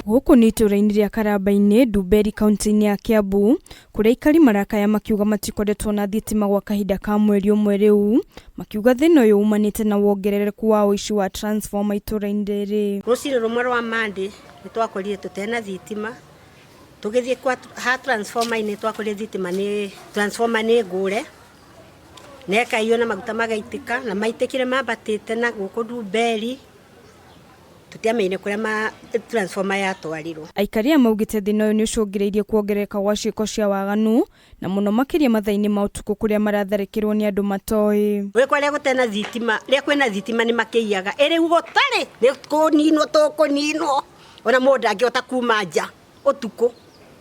Gũkũ nĩ itũũra-inĩ rĩa Karamba-inĩ, Ndumberi kauntĩ-inĩ ya Kiambu, kũrĩa aikari marakaya makiuga matikoretwo na thitima gwa kahinda ka mweri ũmwe rĩu, makiuga thĩna ũyũ umanĩte na wongerereku wa ũici wa transformer itũũra-inĩ rĩrĩ. Rũcinĩ rũmwe rwa Monday nĩ twakorire tũtena thitima, tũgĩthiĩ kwa ha transformer-inĩ twakorire thitima nĩ transformer nĩ ngũre, na ĩkaiywo na maguta magaitĩka, na maitĩkire mambatĩte na gũkũ Ndumberi. Tũtiamenyire kũrĩa ma transformer yatwarirwo. Aikari aya maugĩte thĩna ũyũ nĩũcũngĩrĩirie kuongerereka gwa ciĩko cia waganu na mũno makĩria mathaa-inĩ ma ũtukũ kũrĩa maratharĩkĩrwo nĩ andũ matoĩ. Gwĩ kwarĩa gũtena thitima, rĩrĩa kwĩna thitima nĩ makĩiyaga, ĩ rĩu gũtarĩ nĩ kũninwo tũkũninwo, ona mũndũ ndangĩhota kuma nja ũtukũ,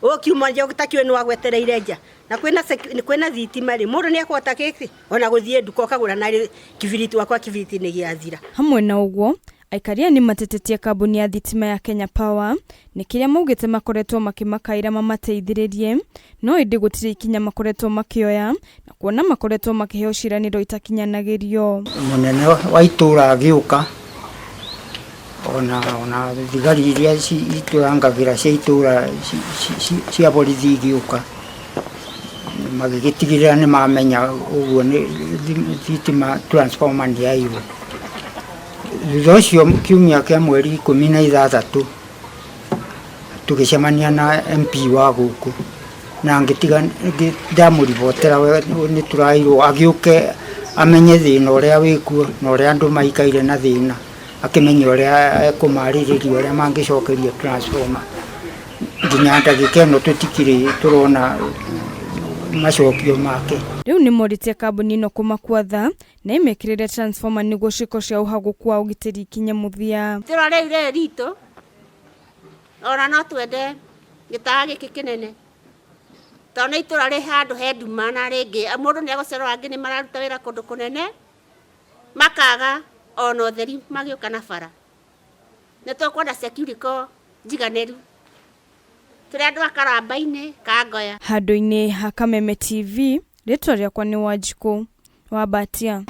ũkiuma nja ũtakĩũĩ nũ agwetereire nja, na kwĩna kwĩna thitima rĩ, mũndũ nĩ ekũhota gĩkĩ, ona gũthiĩ nduka ũkagũra narĩ kibiriti wakwa kibiriti nĩ gĩathira. Hamwe na ũguo, aikari aya nĩmatetetie kambuni ya thitima ya Kenya Power nĩ kĩrĩa maugĩte makoretwo makĩmakaĩra mamateithĩrĩrie no ĩndĩ gũtirĩ ikinya makoretwo makĩoya na kuona makoretwo makĩheo ciĩranĩro itakinyanagĩrio. Mũnene wa itũra agĩũka ona ona thigari iria itũrangagĩra cia itũra cia borithi igĩũka magĩgĩtigĩrĩra nĩ mamenya ũguo nĩ thitima transformer nĩ yaiywo. Thutha ũcio kiumia kĩa mweri 16 tũgĩcemania na MP wa gũkũ na ngĩtiga ndamũribotera nĩ tũrairwo agĩũke amenye thĩna ũrĩa wĩkuo na ũrĩa andũ maikaire na thĩna, akĩmenye ũrĩa ekũmarĩrĩria ũrĩa mangĩcokerio transformer. Nginya ndagĩka ĩno tũtikĩrĩ tũrona macokio make. Rĩu nĩmorĩtie kambuni ĩno kũmakua tha na ĩmekĩrĩre transformer nĩguo ciĩko cia ũhagũku wa ũgitĩri ikinye mũthia. Itũra rĩu rĩrĩ ritũ ona no twende gĩtawa gĩkĩ kĩnene tondũ nĩ itũra rĩ handũ he nduma na rĩngĩ mũndũ nĩ egũcererwo angĩ nĩ mararuta wĩra kũndũ kũnene makaga ona ũtheri magĩũka na bara. Nĩ tũkwenda security njiganĩru tũrĩ andũ a Karamba-inĩ ka Ngoya. Handũ-inĩ ha Kameme TV, rĩtwa rĩakwa nĩ Wanjikũ wa Mbatia.